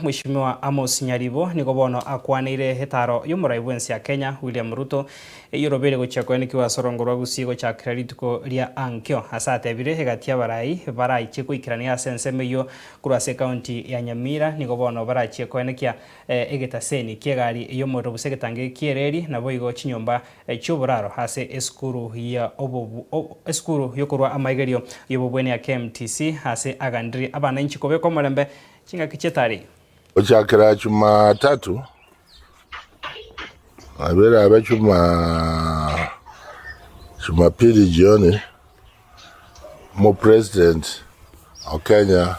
Mweshimiwa Amos Nyaribo nigo bono akwaneire etaaro y'omorai bw'ense ya Kenya William Ruto eyio orobeire gochia koenekigwa ase orongo rwa Gusii gochakera rituko ria ankio ase atebire egati y'abarai baraiche goikerania ase ensemo eyio korwa ase ekaunti ya Nyamira nigo bono barachie koenekia egetaseni ki'egari y'omorero gose egetange ki'ereri naboigo chinyomba chi'oboraro ase esukuru ya esukuru y'okorua amaigerio y'obobwenia ya KMTC ase agandiri abananchi kobeka omorembe chingaki chi'etari. Gochakera Chumatatu, nabo erabe Chuma Jumapili jioni, Omopresident o Kenya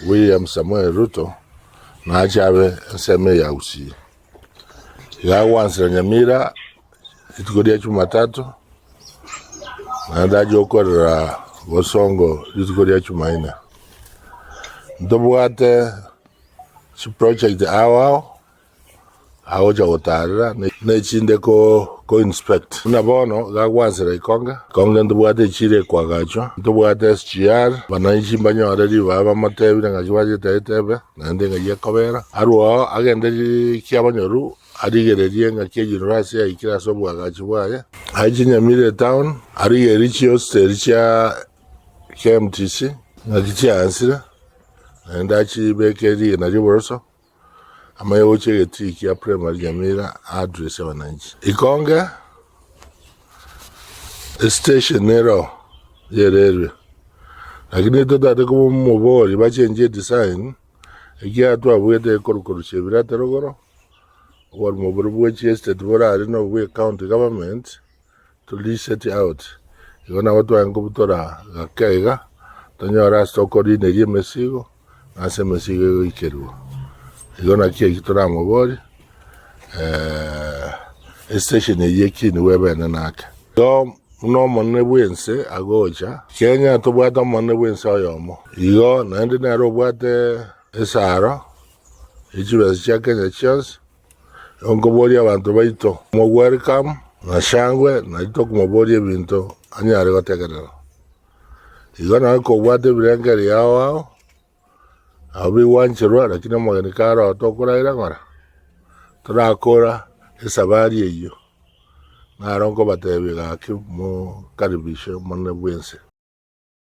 William Samoei Ruto nache abe ensemo eye ya Gusii. Iga agwansera Nyamira rituko ria Jumatatu, naende ache gokorera Bosongo rituko ria Jumaine. Ntobwate chiproject ao ao agocha gotarera na echinde ko ko inspect. Buna bono iga agwansera Ikonge, Ikonge ntobwate echiro ekoagachwa, ntobwate SGR, abananchi mbanyore ribaga bamotebire ng'aki bachete etebe. Naende ng'ai ekobera? Arue oo agende kiabanyoru, arigererie ng'aki ejunuru ase yaikire ase obwagachi bwaye. Aye Nyamira etown, arigererie chihosteli chia KMTC ng'aki chiaansire, naende achibeke rigena ri'oboroso, amanye gochia egetii kia primary Nyamira aaddress abananchi. Ikonge estation nero yererwe. Lakini totagete komoboria bachengie edesign, ekiagera twabwete ekorwa korwa Chebilat rogoro, oborimo boria bwe chiestate bore aria na obwe county government, to lease it out. Igo nabo twarenge kobutora gake iga, tonyore ase tokorineria emesigo, na ase emesigo egoikerigwa. Igo naki ekio toramoborie, estation eyio ekinigwe ebe enene ake. Igo buna omonene bw'ense agocha, Kenya tobwate omonene bw'ense oyomo. Igo naende nere obwate esaro ye chibesa chia Kenya chionsi, igo nkoboria abanto baito, mo welcome na shangwe nario tokomoboria ebinto anyare gotegerera. Igo naye kobwate ebirengererio ao ao, Nabo bigwancherwa, lakini omogeni kare oo tokoraira ng'ora, torakora esabari eyio, naro nkobatebia gaki mokaribishe omonene bwense.